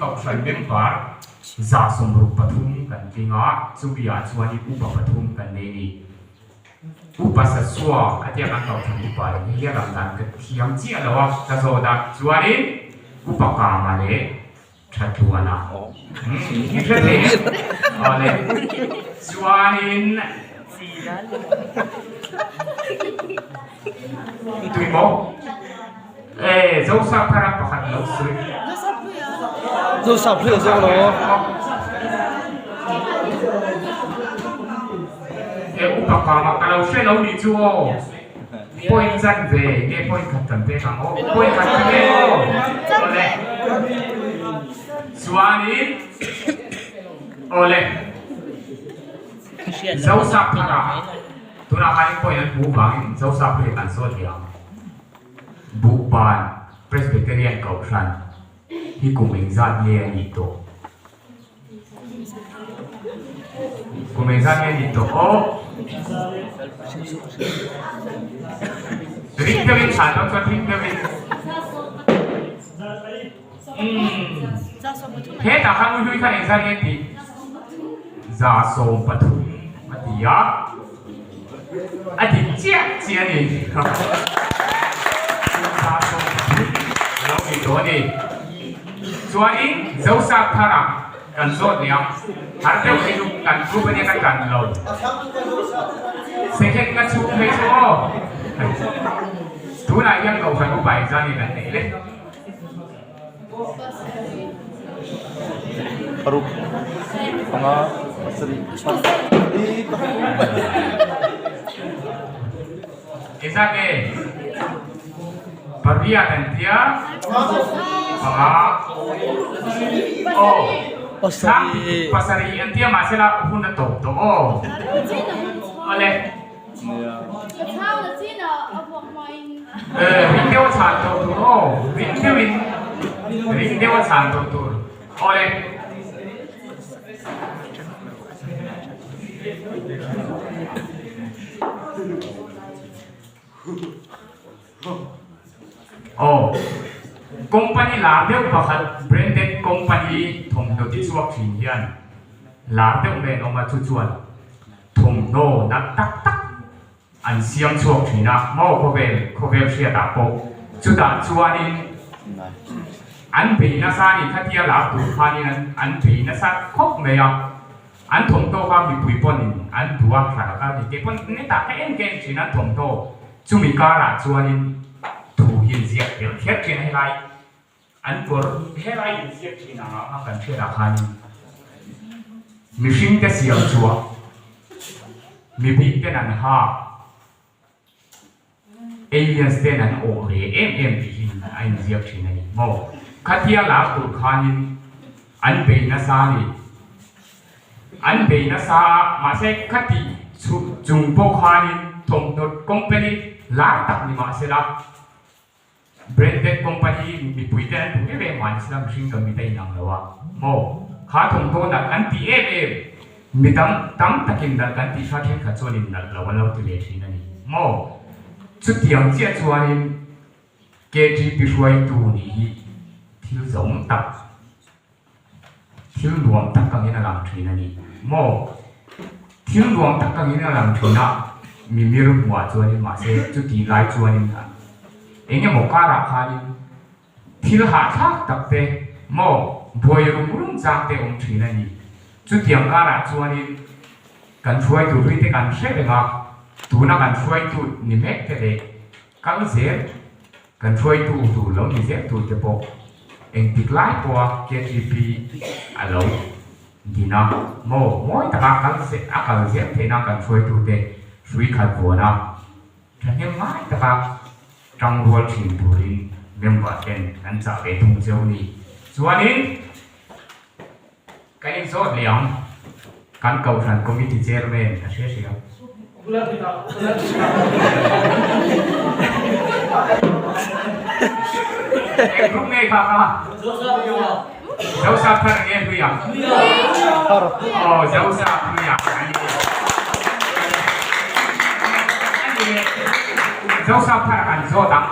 Kohhran member 63 kan tling a, chumi ah chuanin upa pathum kan nei a ni. Upa Sasua a tia kan kohhran upa leh hi hian ram dan ka thiam chiah lo a, ka zawt a, chuanin upa Kama leh Thatluana i hre thei em? Awle, chuanin tui maw? E, Zosa thar a pakhat lo sawi. Zosa phei a zawk lo. E, upa kama ka lo hre lo nih chu aw. Point chan ve nge point khat kan pek ang aw. Point khat ka pek aw. Awle. Chuanin awle. Zosa thar a tunah khanin point an hmuh vangin Zosa phei kan zawt leh ang. Buhban Presbyterian Kohhran hi kum engzat nge a nih tawh? Kum engzat nge a nih tawh aw? Ring deuhin chhan dawn chuan ring deuhin. Hetah khan Uihlui khan engzat nge a tih? 113 a ti a. chiah chiah a ni. Kum 33 a lo ni tawh a ni. Chuanin Zosap thar ah kan zawt leh ang. Har deuh hi chu kan group ania ka tan lo. Second ka chhung phei chu aw. Tunah hian Kohhran upa engzah nge kan neih le? Paruk, panga, pasarih, pali, pathum. Engzah nge? Pariat an tia, panga, aw, Pasarih. Pasarih an tia mahsela hun a tawp tawh aw. Awle. Ring deuh a chhan tawh tur aw, ring deuhin ring deuh a chhan tawh tur awle. Aw, company lar deuh pakhat branded company thawmhnaw ti chhuak thin hian lar deuh mai an awm a, chu chuan Thawmhnaw nalh tak tak an siam chhuak thin a, maw khawvel khawvel hriatah pawh chutah chuanin an bei nasa a ni, khatia lar tur khanin an an bei nasa khawp mai a, an thawmhnaw kha mipui pawnin an duh a, thla ka kal ni te pawn netah ka en ka en thin a, an thawmhnaw chumi karah chuanin thu hi an ziak tel kher thin a helai An kawr helai inziak thin angah khan kan hriatah khanin mihringte siam chhuah mibikten an hak, aliens ten an awh ve em em tih hi a inziak thin a ni maw? Khatia lar tur khanin an bei nasa a ni. An bei nasa a, mahse khati chung pawh khanin thawmhnaw company lar tak ni mahsela, Branded company mipui te an duh em em mahni sila mihring kan mit a inang lo a maw? Kha thawmhnaw nalh an ti em em, mi tam tam takin nalh kan tih kha thenkhat chuanin nalh lo an lo ti ve thin a ni maw? Chutiang chiah chuanin KTP hruaitu nih hi thil zawm tak, thil nuam tak angin a lang thin a ni maw? Thil nuam tak angin a lang thin a, mimir hmuah chuanin mahse chutih lai chuanin eng emaw karah khanin thil hahthlak tak te maw buai rum rum chang te awm thin a ni. Chutiang karah chuanin kan hruaitu hlui te kan hre reng a, tuna kan hruaitu ni mek te leh kal zel Kan hruaitu tur lo ni zel tur te pawh engtik lai pawha KTP a lo din a, maw mawi taka kal a kal zel theih nan kan hruaitu te hrui khat vuan a, thahnem ngai taka tangrual thin turin member ten an chah ve thung cheu ni. Chuanin Kan inzawt leh ang, kan Kohhran Committee Chairman a hria hria. Eng group nge kha kha? Zosap thar nge hlui ang? Aw Zosap hlui ang a ni. A ni leh Zosap thar kan zawt ang.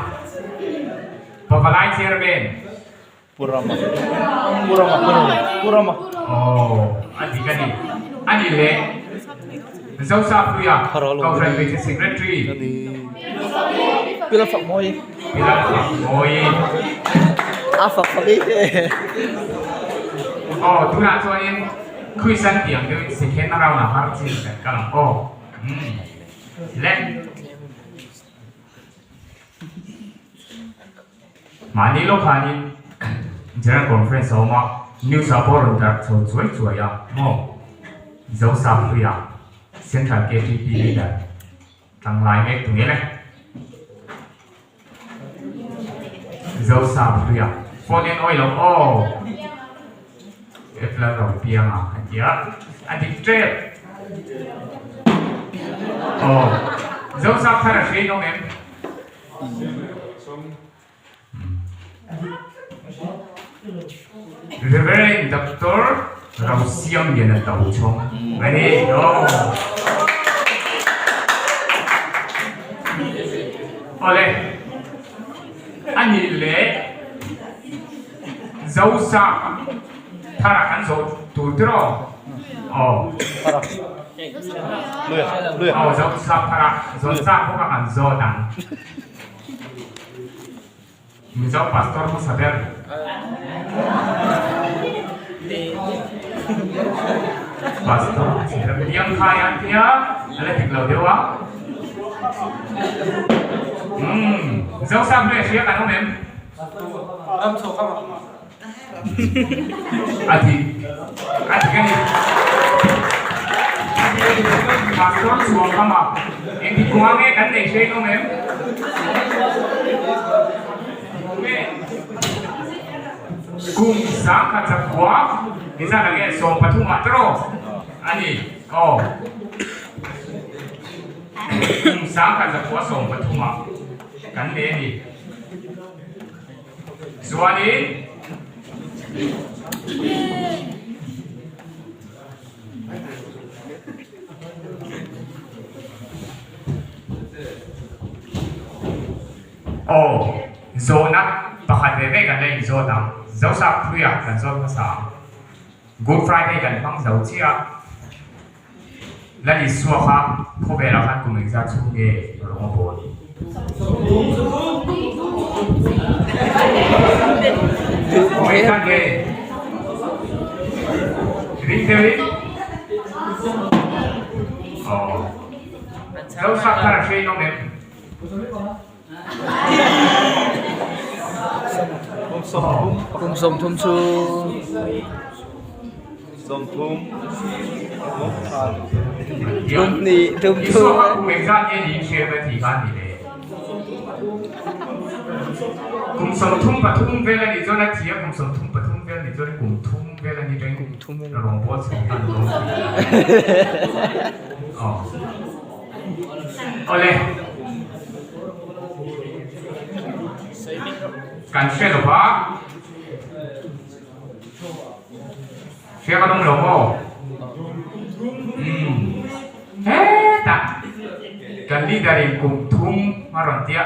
Pavalai Chairman. Purama Purama Purama Purama Aw a dik a ni a ni le Zosap Hluia Kohhran Hmeichhe Secretary Pila fak mawi Pila fak mawi A fak fak i Aw tunah chuanin Kristian tiang deuhin second round a har chin kan kal ang aw Le Mahni lawk khanin General Conference a awm a, news ah pawh a rawn darh chho chuai chuai a maw? Zosappuia, Central KTP leader tanglai mek tu ngel e. Zosappuia, phone en awi lo aw. Epla ro piang a a ti a, a dik tep. Aw, Zosap thar a hre in awm em? Reverend Doctor Rosiamliana Tochhawng a ni. Awle, a nih leh Zosap thar ah kan zawh tur tiraw? Aw. Aw Zosap thar a Zawnsap bawk a kan zawt ang. Mizo pastor hmasa ber. Pastor hmasa ber Liang Khai an tia a la dik lo deuh a. Umm Zosap hnuai hria kan awm em? A dik a dik a ni. Pastor chhuang kam a engti kawngah nge kan neih hrein awm em? Nge kum sangkhat zakua nizan ang nge 13 ah tawh a ni aw kum sangkhat zakua 13 ah kan nei a ni. Chuanin Aw, zawhna pakhat ve ve kan la inzawt ang. Zosap Hluia kan zawt hmasa ang. Good Friday kan hmang zo chiah a. Lal Isua kha khawvelah khan kum engzat chhung nge rawng a bawl? Kum engzat nge? Ring deuhin? Aw. Zosap khan a hre in awm em? Kum 30 chu. Thum hnih thum thum. Kum engzat nge niin hriat a tih kha a ni le. Kum 33 vel a nih chuan a thi a, kum 33 vel a nih chuan kum thum vel a ni reng rawngbawl chho tan dawn. Aw. Awle. Kan hre lo va. Hria kan awm lo maw? Umm. Hetah kan leader in kum thum a rawn tia.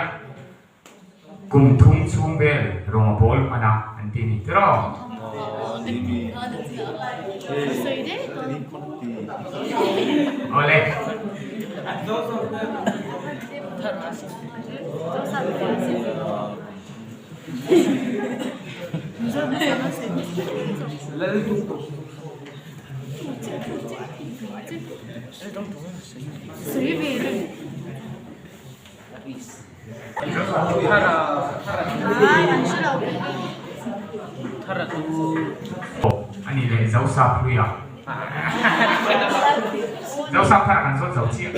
Kum thum chhung vel rawng a bawl hman a an ti a ni tiraw? Awle. A ni leh Zosap hlui a. Zosap thar kan zawt zo chiah.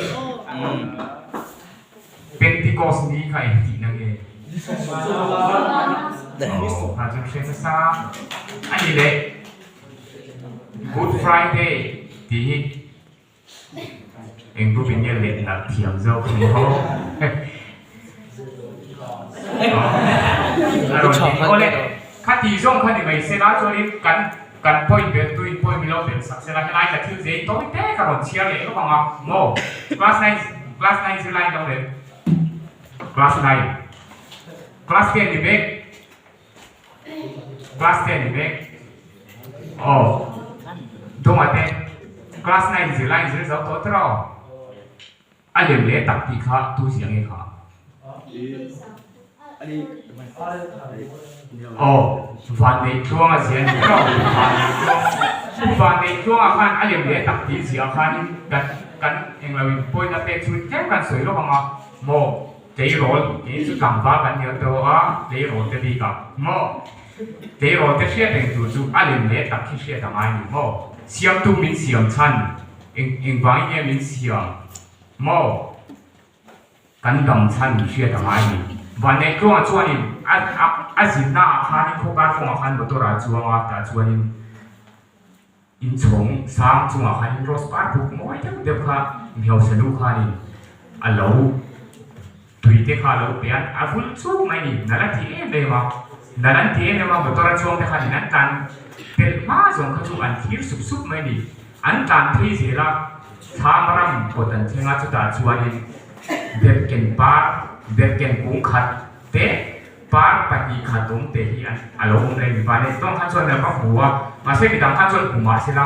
Pentecost ni kha engtihna nge? Aw, kha chu hre nasa. A ni leh Good Friday tih hi Eng group in nge let nalh thiam zawk ni ho. A rawn ti awle kha ti zawng kha ni mai sela chuanin kan kan point belh tuin point milo belh sak sela helai ka thil zei tawi te ka rawn chhiar leh lawk ang a maw class nine class nine zirlai in lo leh class nine class ten ni vek Class ten ni mek. Aw. Dawng ah te class nine zirlai in zir zo tawh tawh. A lem leh tak tih kha tu zia nge kha? Aw. Vanneih tluang a zia ni tawh. Vanneih tluang. Vanneih tluang ah khan a lem leh tak tih zia khanin kan kan englo in point a pek chhun tlem kan sawi lawk ang a maw? Tleirawl tih chu tlangval kan ni tawh a, tleirawl te bik ah maw? Tleirawl te hriat reng tur chu a lem leh tak hi hriat a ngai ni maw? Siamtu min siam chhan eng engvangin nge min siam maw? Kan dam chhan hriat a ngai ni. Vanneih tluangah chuanin a a a zinna ah khanin khawkar kawngah khan motor ah a chuang a, tah chuanin Inchhawng sang chungah khanin rose par buk mawi deuh deuh kha mihausa nu khanin a lo tui te kha a lo pe a, a vul chuk mai ni, nal a ti em em a, nal an ti em em a, motor a chuang te khanin an tlan pelh hma zawng kha chu an thlir sup sup mai ni, an tlan phei zel a, thlam ram kawt an thleng a, chutah chuanin berken par, berken kung khat te. Par 2 khat awm te hi an a lo awm reng mipa nen tawng khan chuan ka hmu a, mahse midang khan chuan hmu mahse la.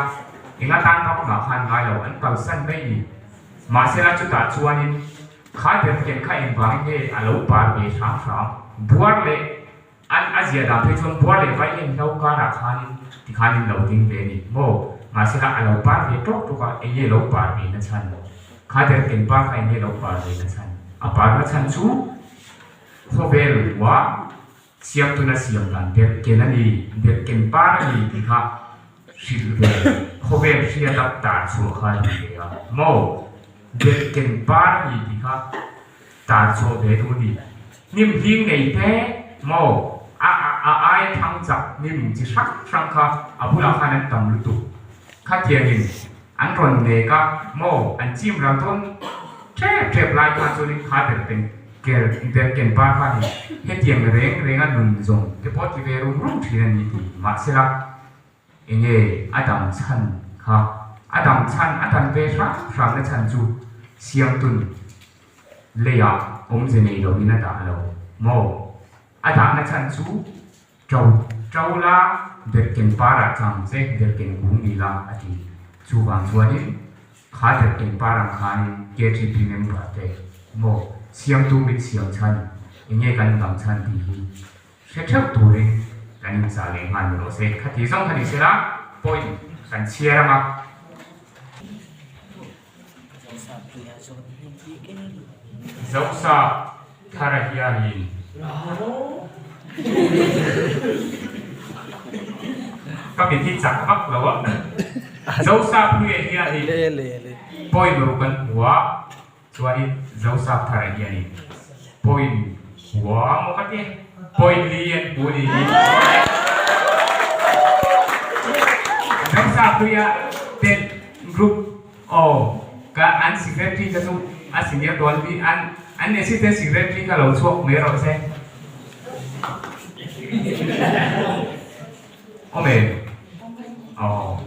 Enga tan vak mah khan ngai lo, an kalsan mai ni. Mahsela chutah chuanin kha derken kha engvangin nge a lo par ve hram hram? Buar leh an a zia dan phei chuan buar leh vai en hlo karah khanin tikhanin lo ding ve a ni maw? Mahsela a lo par ve tawk tawk a, eng nge lo par ve na chhan? Kha derken par kha eng nge lo par ve na chhan? A par na chhan chu khawvel hua Siamtuna siam dan derken a ni, derken par a ni tih kha hrilh ve, khawvel hriat a tar chhuah kha a ni ve a maw? Derken par a ni tih kha tar chhuah ve duh a ni. Hnim hling nei te maw a a aia thang chak hnim chi hrang hrang kha a bulah khan an tam lutuk. Khatiangin an rawn nek a maw an chim ral dawn tep tep lai khan chuanin kha derken Ker derken par kha ni hetiang reng renga nun zawng te pawh ti ve rum rum thin a ni tih mahsela enge a dam chhan kha a dam chhan a dan ve hram hram na chhan chu siamtun leiah awmze nei loin a dah lo maw a dahna chhan chu To to la derken parah chang che derken kung ni la a ti. Chuvang chuanin kha derken par ang khanin KTP member te maw siamtu min siam chhan enge kan dang chhan tih hi hre theuh turin kan inchah leh nghal ni rawh se. Khati zawng kha ni sela point kan chhiar ang a. Zosa thara hianin ka mit hi chak vak lo a, Zosa hnuia hianin point ruk an hmu a, chuanin Zosa thara hianin point hua maw ka ti, point li an hmu a ni. Zosa hnuia ten group Aw, ka an secretary kha chu a senior dawn bi an an assistant secretary kha lo chhuak mai rawh se. Awm em? Aw.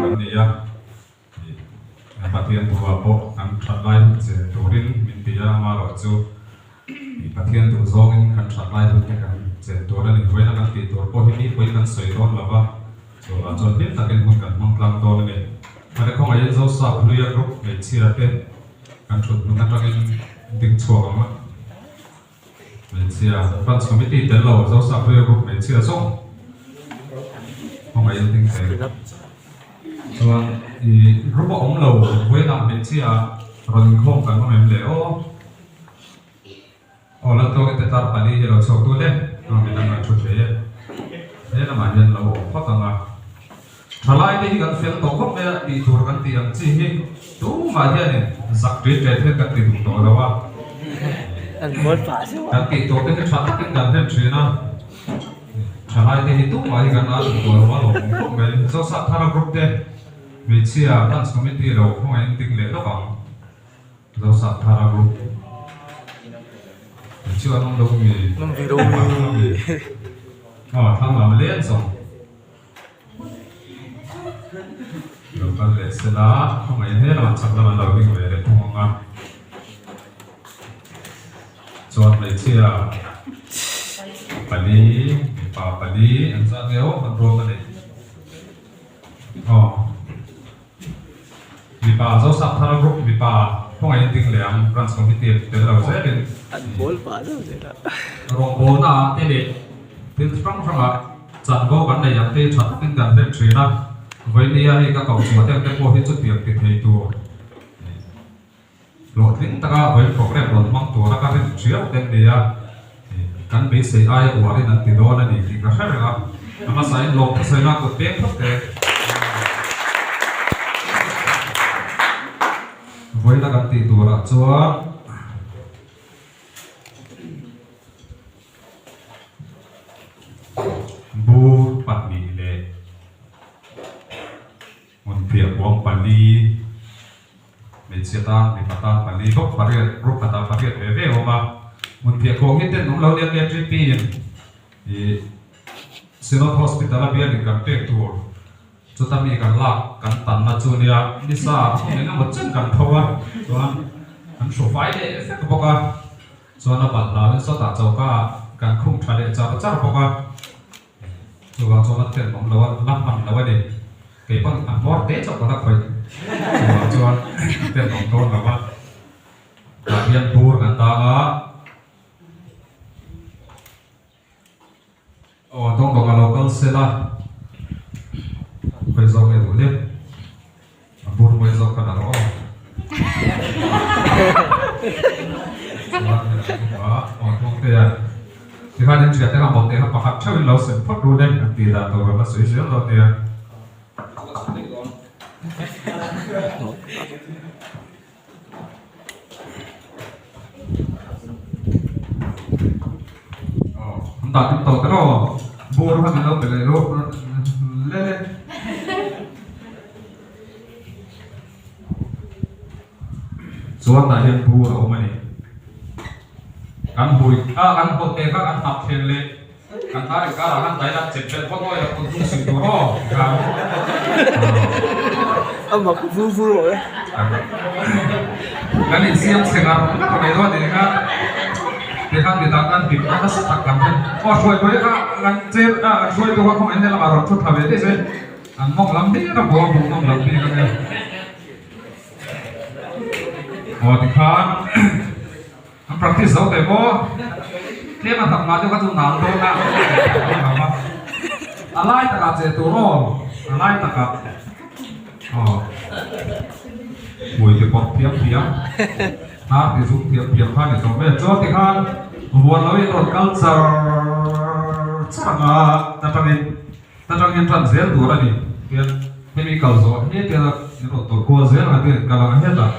Kan ni a, ih Pathian thu ah pawh kan that lai hun chen turin min ti a, amaherawh chu ih Pathian duh zawngin kan that lai hun te kan chen tur a ni. Vawiina kan tih tur pawh hi mi pawi kan sawi dawn lo va, chuvang chuan hlim takin hun kan hmang tlang dawn a ni. Hmare khawngaihin Zosap Hluia Group hmeichhia te kan thut hmun atangin ding chhuak ang a. Hmeichhia Branch Committee tel lo Zosap Hluia Group hmeichhia zawng khawngaihin ding thei. Chuan ih group a awm lo vawiinah hmeichhia rawn inkhawm kan awm em le aw. Aw Laltluangi te tar pali hi lo chhuak tu le chuan midang an thu thei e. He lamah hian lo awm phawt ang a. Thalai te hi kan fel tawh khawp mai a tih tur kan tih ang chi hi tumah hianin zak ṭet ṭet hian kan ti duh tawh lo a. Kan tih tur te hi tha takin kan hlen thin a, thalai te hi tumah hi kan la duh tawh lo a lawmawm khawp mai. Zosapthara group te hmeichhia dance committee lo khawngaihin ding leh lawk ang. Zosapthara group hmeichhia an awm lo mi? Aw thlang lam leng zawng. Lo kal leh sela khawngaih hle lamah chak lam an lo ding ve leh thung ang a, chuan hmeichhia pali mipa pali an zat nge aw hmanrua ka nei aw mipa Zosap thar group mipa khawngaih ding leh ang branch committee tel lo zelin rawngbawlna ah te leh thil hrang hrang ah. Chanvo kan nei ang te hi tha takin kan hlen thin a, Vainia hei ka koh chhuah deuh te pawh hi chutiang ti thei tur hlawhtling taka vawi program rawn hmang tura ka rin thiau te an ni a, kan beisei aia uarin an ti dawn a ni tih ka hre reng a, a hmasain lawm thusawi lak kut peng phawt te. Vawiina kan tih turah chuan. Bur pahnih leh hmunphiah kuang pali hmeichhia tan mipa tan pali bawk pariat group khatah pariat ve ve a awm a hmunphiah kuang hi ten awm lo nia KTP in ih Synod Hospital a bialin kan pek tur chuta mi kan lak kan tanna chu nia nisa eng emaw chen kan tho a chuan an hrufai leh vek bawk a. Chuan a balh hlauin sawtah choka ah kan khung tha leh char char bawk a, chuvang chuan a ten awm lo a, la hman lo a ni. Kei pawn a hmawr te chauh ka la khawih, chuvang chuan a ten awm dawn lo a. Tah hian bur kan dang a. Aw dawng dawng a lo kal sel a, khawi zawk nge duh le, a bur mawi zawk khan a rawh aw. Chuan hei an bawk a, aw dawng te a, tikhan in thiante kha mawlh te kha pakhat theuhin lo sem phawt run e, an tih dan tur rawn la sawi zel dawn nia. An dah tum tawh tawh aw bur kha min lo pe leh lawk le le chuan tah hian bur a awm a ni kan hui a kan hawt te kha kan hnap thleng leh kan tar inkarah khan dai lan chep belh vak awih a kut hnung sing tur aw tikhan A mak vur vur awh e. Kan insiam chhe ngar ngar mai dawn a ni kha tikhan midang kan hlim a nasa tak kan hre aw hruai pawh hi kha kan chem a kan hruai tu kha kawng enge lamah rawn thu thla ve daih se an mawng lam hlir a bawm a buk mawng lam bik a nia aw tikhan. An practice zo teh maw? Tlem a hnap ngah deuh kha chu nal dawn a a a lai takah che tur aw a lai takah aw hmui ti pawp thiam thiam hnar ti zum thiam thiam kha ni tawh mai a chuan tikhan vuan lo in rawn kal char char ang a ta tangin ta tangin tan zel tur a ni tian hemi kal zawh hetiang a in rawn tawlh kual zel ang a tiang kal ang a hetah.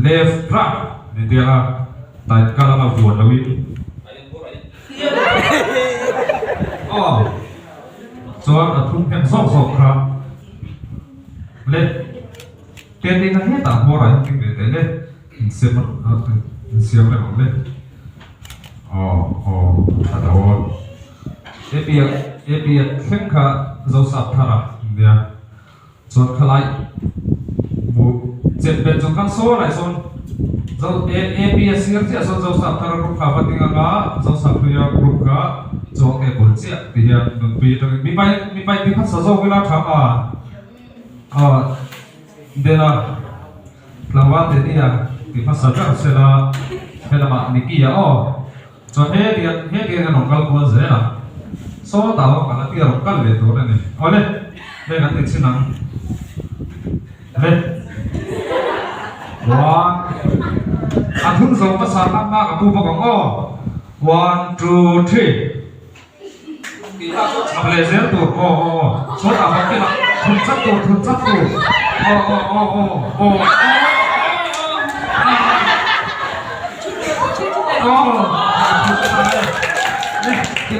Left right ni te a tight ka lama vuan lo in aw chuan a thum nghet zawk zawk kha le pen in a hetah hmawr ah hian ding ve teh le insiam insiam reng ang le aw aw a dawn apiak apiak thleng kha Zosap thar a nia. Chuan khalai bu chet bet chu khan saw lai sawn zo A A sir chiah sawn Zosap thar group kha va ding anga Zosap hluia group kha chuang e bul chiah ti hian nunpui atangin mipai mipai ti kha sa zawk ila tha ma aw Dena tlangval te nia ti hmasa ber sela helamah Nicky-a aw Chuan hetiang hetiang hian rawn kal kual zel a, sawtah pawh kan la tia rawn kal leh tur a ni. Awle, hei kan ti chhin ang. Le. One, a thun zo hmasa kha hma ka pu bawk ang aw. One, two, three. Tih kha chuan chhap leh zel tur. Aw aw aw. Sawtah pawh kila thun chat tur, thun chat tur. Aw aw aw aw aw aw aw aw.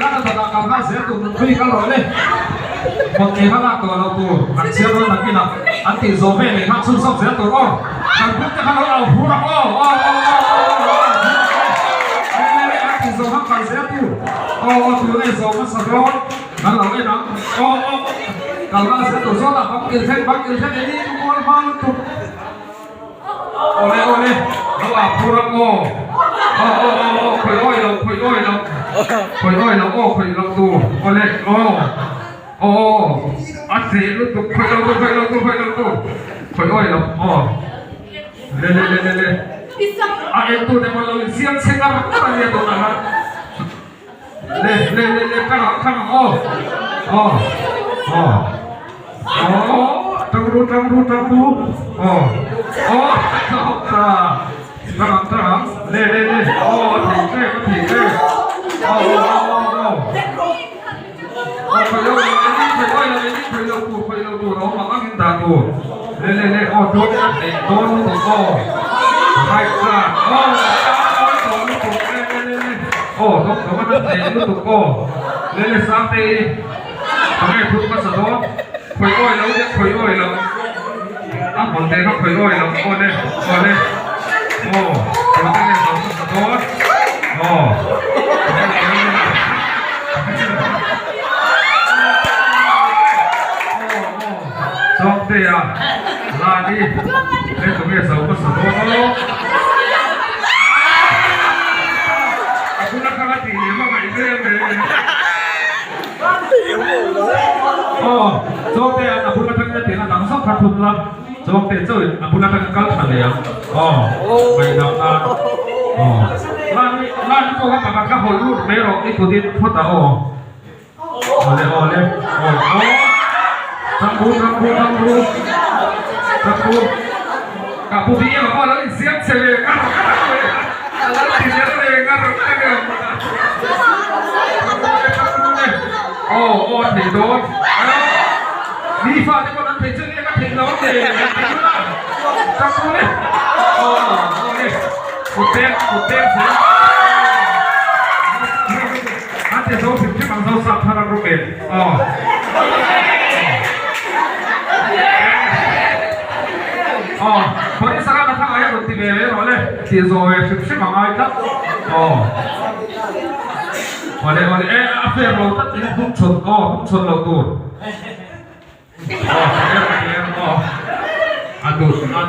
khan a dawtah kal nghal zel tur nunpui kal rawh le. Hmawlhte kha lak tawh loh tur an chhiar dawn nakinah an tih zawh ve leh khan chhunzawm zel tur aw. Kan group te kha lo au phur ang aw aw aw aw aw aw lo au phur ang aw. Le le le an tih zawh khan kal zel tur aw aw tur nge zawh hmasa dawn kan lo en ang aw aw kal nghal zel tur zawtah bang kil thleng bang kil thleng eng eng mual hma lutuk. Awle awle lo ah phur ang aw aw aw aw aw khawih awi lo khawih awi lo khawih awi lo aw khawih lo tur awle aw aw aw a tleh lutuk khawih lo tur khawih lo tur khawih lo tur khawih awi lo aw le le le le le a en tu te pawh lo insiam chhe ngar ngar a nia tunah khan Le le le le ka rah thang ang aw aw aw aw tang ru tang ru tang ru aw aw ta tang ang tang ang le le le aw a thei tlem a thei tlem aw aw aw aw aw khawi lo khawi lo khawi lo tur khawi lo tur a awm ang angin dah tur le le le aw chuan a hneh dawn lutuk aw right side aw a dawn lutuk le le le le aw dawk dawk a hneh lutuk aw le le sangte i ka nge phut hmasa dawn khawi awi lo te khawi awi lo a hmawlh te kha khawi awi lo aw le aw le aw chuan ka nge zo hmasa dawn aw. Chawngtea Lani hei tunge zo hmasa dawn aw. A bula kha ka tih lem a ngaih vel ve. Aw Chawngtea a bula tangin a tihna dang zawk kha thun la Chawngtea chauhin a bula tangin kal tha leh ang aw ngaihdam nan aw Lani Lani pawh kha pakhat kha hawlh lut mai rawh i kutin phawt a aw. Awle awle aw aw Tangbu tangbu tangbu tangbu Ka pu bi em pawh a lo insiam che ve ngar ngar ve a lo ti zel ve ngar ngar ve Tangbu le tangbu le aw aw a thei dawn Mi fate pawh an thei chu nge ka theih lo ang le Tangbu le aw aw le Kut peng kut peng zel. A ti zo hrim hrim ang zo sap thar ang rawh em aw. Aw Paris anga ka thang ai a rawn ti ve ve rawh le tih zawh ve hrim hrim ang ai tlat aw. Awle awle e a fair lo tlat in hnung chhawn aw hnung chhawn loh tur aw fair fair aw a duh a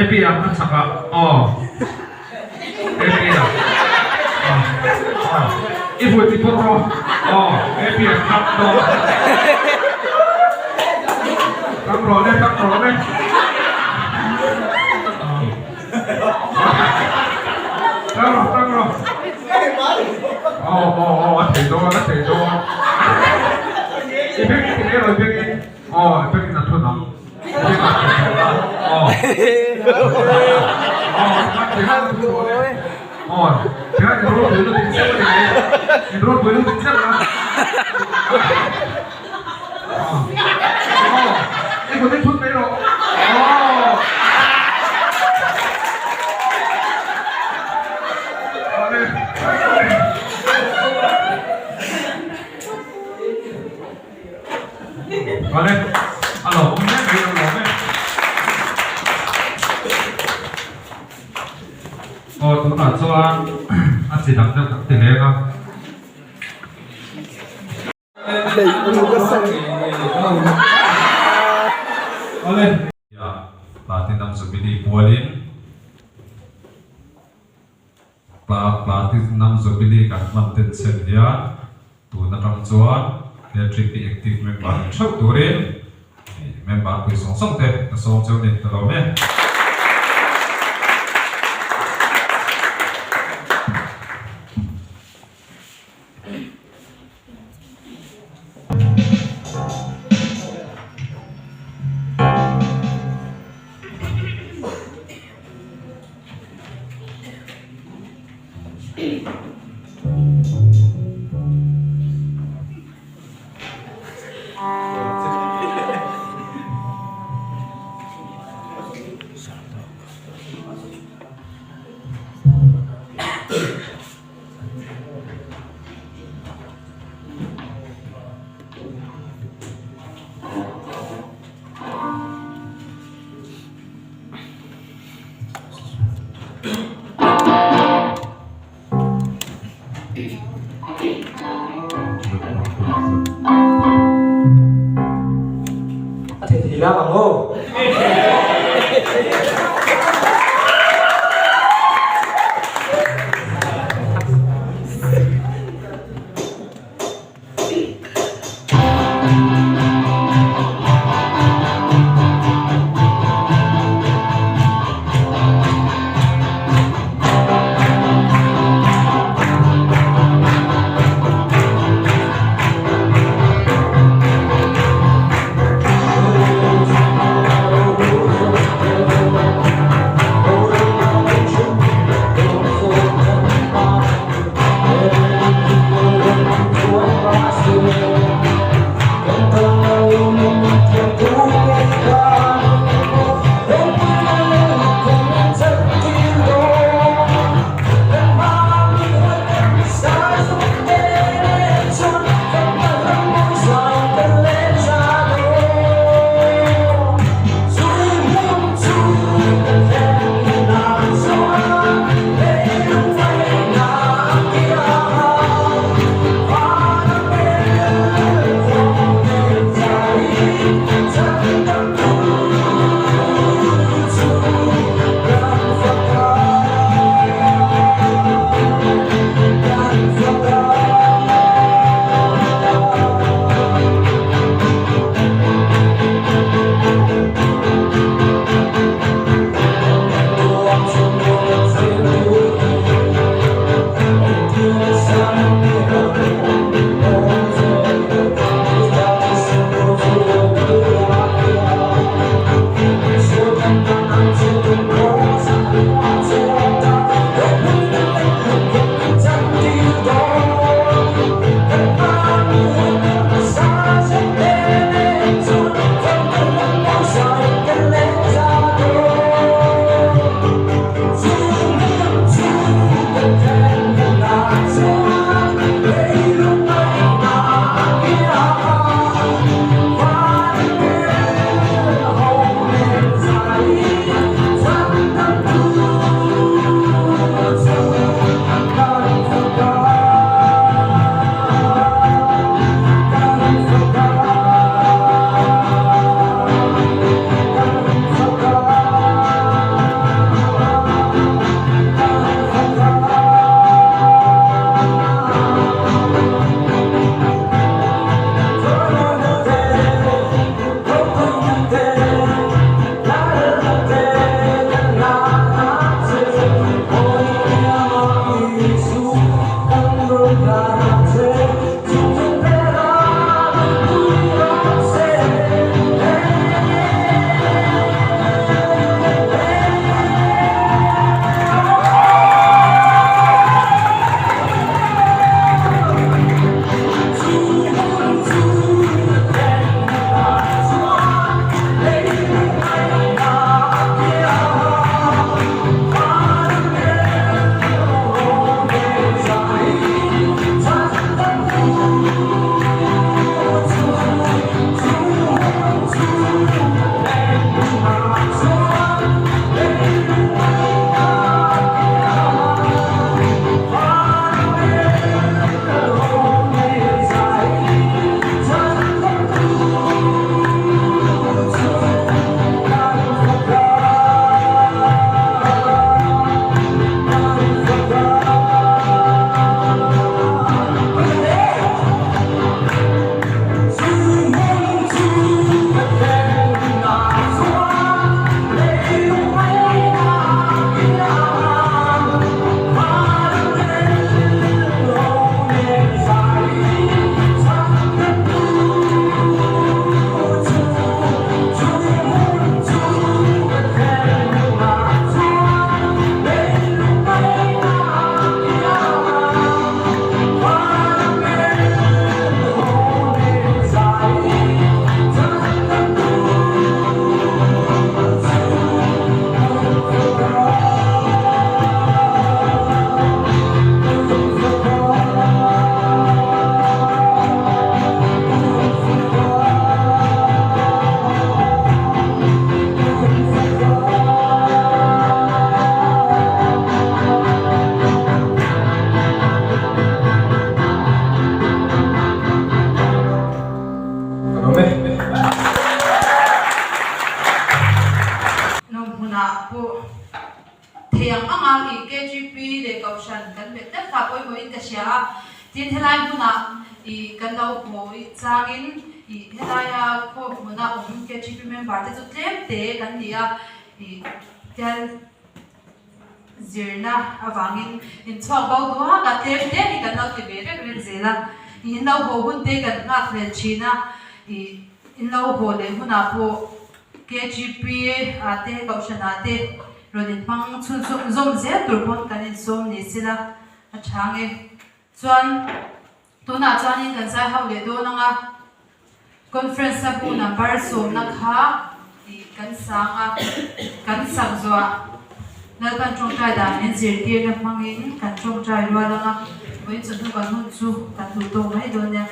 epi ang a chak ah aw. I vui ti phawt rawh aw he pian tap dawn tap rawh le tap rawh le tap rawh tap rawh aw aw aw a thei dawn a thei dawn i beng i ti leh rawh i beng i aw i beng in a thun ang. Awle, a lo awm mek mai lo lawm e. Aw tunah chuan a chi dang deuh kan ti leng a. Awle. Platinum Jubilee pualin. Platinum Jubilee kan hman ten chhen hian tun atang chuan he trip hi active member ni theuh turin member pui sawng sawng te ka sawm cheu ni ta lo e. I lam ang aw. kha pawimawhin ka hria a. Tin, helai hmunah ih kan lo haw changin ih helaia khaw hmuna awm KTP member te chu tlem te kan ni a, ih tel zirna avangin inchhuak bo duak a, tlem te hi kan lo ti ve reng reng zel a, ih in lo haw hun te kan nghak hlel thin a, ih in lo haw leh hunah pawh KTP ah te Kohhranah te rawn inhmang chhunzawm zawm zel tur pawn kan insawm ni sela. A chhang e. Chuan tunah chuanin kan zai ho leh dawn ang a, conference a bu number sawmna kha tih kan sang a, kan sak zuah Lalpan tawngtai dan min zirtirna hmangin kan tawngtai rual ang a, vawiin chawhnu kan hun chu kan duh tawk mai dawn nia,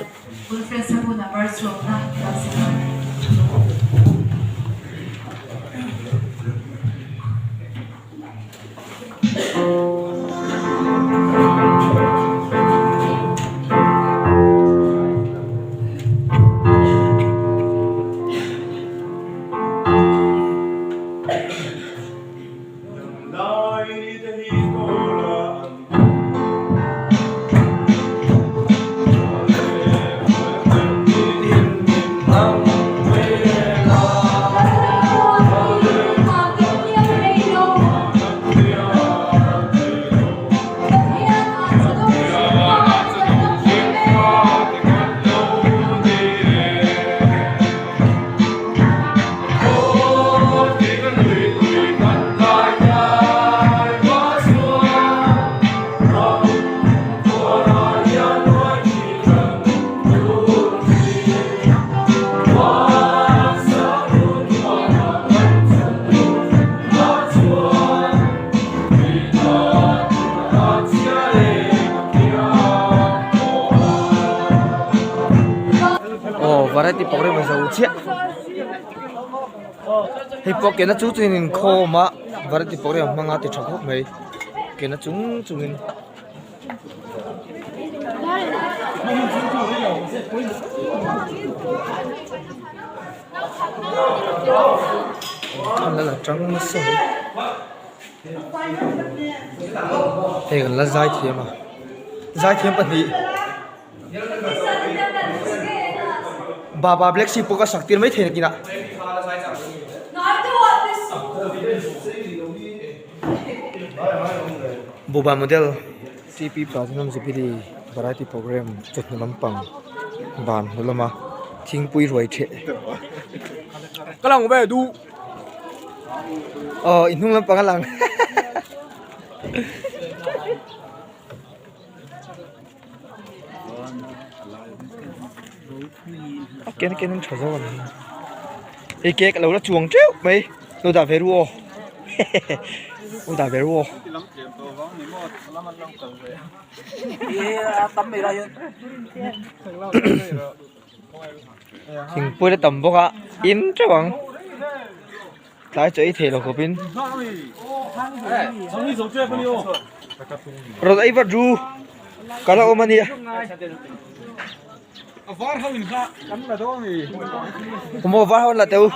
conference a bu number sawmna kan sak ang. Aw variety program a zo chiah hei pawh ke na chung chungin inkhawm a variety program hmanga ti tha khawp mai ke na chung chungin. An la tang nasa mai hei kan la zai thiam a zai thiam pahnih baba black sheep pawh ka sak tir maithei nakinah. Buba model TP Platinum Jubilee variety program chawhnu lampang ban hnu lama thingpui ruai theh aw i hnung lampang a lang a ken ken in tha zawk a ni hei cake a lo la chuang teuh mai lo dah ve ru aw lo dah ve ru aw thingpui la tam bawk a in teuh ang. Tlai chaw ei thei lo khawpin rawn ei vat ru ka la awm a nia maw var ho an la teu.